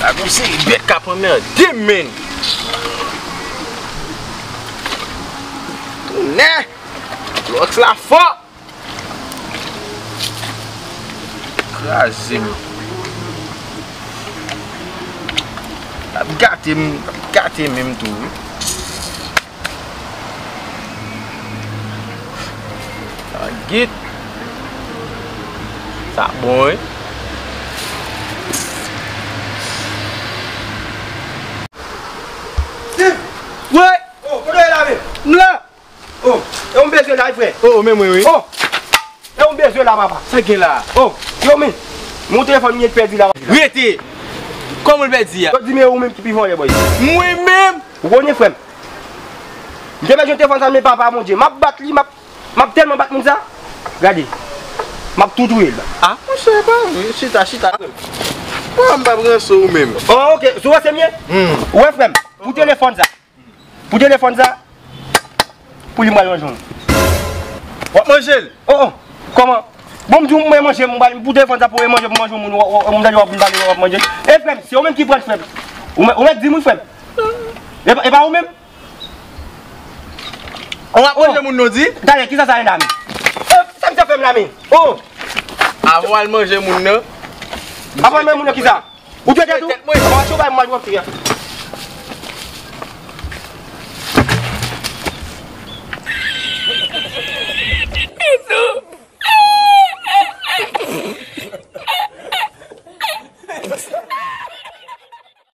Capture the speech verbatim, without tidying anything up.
Gade yon seri bèt k ap anmède m, men. Tonnè! Klòks la fò! Kraze m. L ap gate m, l ap gate menm tou, wi. Sa git. Sa bon, wi. Steve! Wi! Oh, kote w ye la menm? M la! Oh, e ou m bezwen la, wi, frè. Oh, oh, men mwen, wi. Oh! E ou m bezwen la, papa. Sa gen la? Oh, yo, men. Mon telefòn mwen pèdi la. Rete! Kòman l pèdi a? Yo di, men ou menm ki pi vòlè, bòy. Mwen menm? Ou konnen, frè m. M te bezwen telefòn sa, men papa, Bondye. M ap bat li, m ap, m ap tèlman bat moun sa. Gade. M ap tou touye l. Ah, monchè, pa vre. Chita, chita. Bon, m p ap ranse ou menm. Oh, ok. Sou ranse m ye? Hmm. Ou wè, frè m. Pou telefòn sa. Pou telefòn sa, pou li m pral manje moun. W ap manje l? Oh, oh. Kòman? Bon, m di w mwen manje, m pral, pou telefòn sa, pou manje, pou manje moun, w, w, w, m tande w ap vin pale, w ap manje. E frè m, se ou menm ki pran l, frè m. Ou mè-, ou mèt di m, wi, frè m. E pa, e pa ou menm? W ap manje moun, non, di? Talè, kisa sa ye la, men? Eh, sa misye fè m la, men? Oh! Avan w al manje moun nan. Avan manje moun nan, kisa? Ou twete tou? Tèt mwen. Bon, se w bay mwen, mwen fè a.